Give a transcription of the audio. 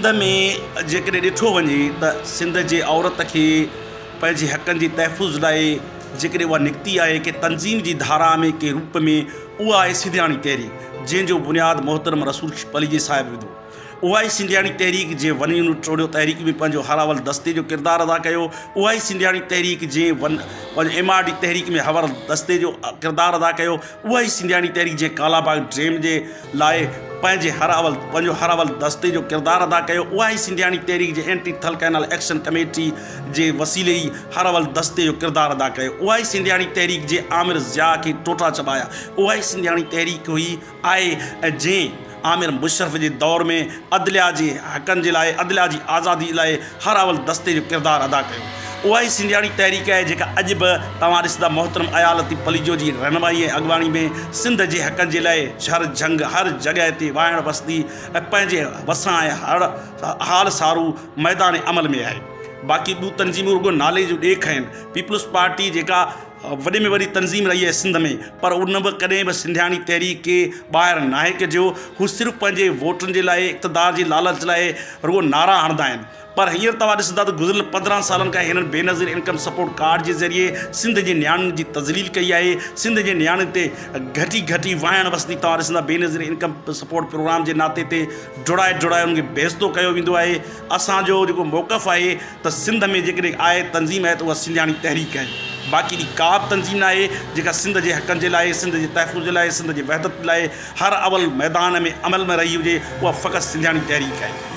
سنڌ ۾ جيڪڏهن ڏٺو وڃي ته سنڌ جي عورت کي پنهنجي حقن جي تحفظ لاء جيڪڏهن اها نڪتي آهي ڪنهن تنظيم جي ڌارا ۾ ڪنهن روپ ۾ اها آهي سنڌياڻي تحريڪ جنهن جو بنياد محترم رسول پليجي صاحب وڌو. اها ئي سنڌياڻي تحريڪ جنهن ون يونٽ ٽوڙيو تحريڪ ۾ پنهنجو هراول دستي جو ڪردار ادا ڪيو اها ئي سنڌياڻي تحريڪ جنهن ون پنهنجو ايم آر ڊي تحريڪ ۾ هراول دستي جو ڪردار ادا ڪيو اها ئي سنڌياڻي تحريڪ جنهن ڪالا باغ ڊيم جي لاء پنهنجي هراول پنهنجو هراول دستي جو ڪردار ادا ڪيو اها ئي سنڌياڻي تحريڪ جنهن anti Thal canal action committee جي وسيلي ئي هراول دستي جو ڪردار ادا ڪيو اها ئي سنڌياڻي تحريڪ جنهن عامر ضياء کي ٽوٽا چٻايا اها ئي سنڌياڻي تحريڪ هئي آهي ۽ جنهن آمر مشرف جي دور ۾ عدليا جي حقن جي لاء عدليا جي آزادي لاء هر اول دستي جو ڪردار ادا ڪيو. اها ئي سنڌياڻي تحريڪ آهي جيڪا اڄ به توهان ڏسندا محترم اياز لطيف پليجو جي رهنمائي ۽ اڳواڻي ۾ سنڌ جي حقن جي لاء جھر جھنگ هر جڳهه تي واهڻ وسندي ۽ پنهنجي وسان ۽ هر حال سارو ميدان عمل ۾ آهي. باقي ٻيون تنظيمون رڳو نالي جو ڏيک آهن. پيپلز پارٽي جيڪا وڏي ۾ وڏي تنظيم رهي آهي سنڌ ۾ پر ان به ڪڏهن به سنڌياڻي تحريڪ کي ٻاهر ناهي ڪڍيو هو صرف پنهنجي ووٽن جي لاء اقتدار جي لالچ لاء رڳو نعرا هڻندا آهن پر هينئر توهان ڏسندا ته گذريل 15 سالن کان هنن بينظير انڪم سپورٽ ڪارڊ جي ذريعي سنڌ جي نياڻين جي تذليل ڪئي آهي سنڌ جي نياڻين تي گهٽي گهٽي واهڻ وسندي توهان ڏسندا بينظير انڪم سپورٽ پروگرام جي ناتي تي ڊوڙائي ڊوڙائي انهن کي بيعزتو ڪيو ويندو آهي اسان جو جيڪو موقف آهي ته سنڌ ۾ جيڪڏهن آهي تنظيم آهي ته اها سنڌياڻي تحريڪ آهي باقي ٻي ڪا به تنظيم ناهي جيڪا سنڌ جي حقن جي لاء سنڌ جي تحفظ جي لاء سنڌ جي وحدت لاء هر اول ميدان ۾ عمل ۾ رهي هجي اها فقط سنڌياڻي تحريڪ آهي.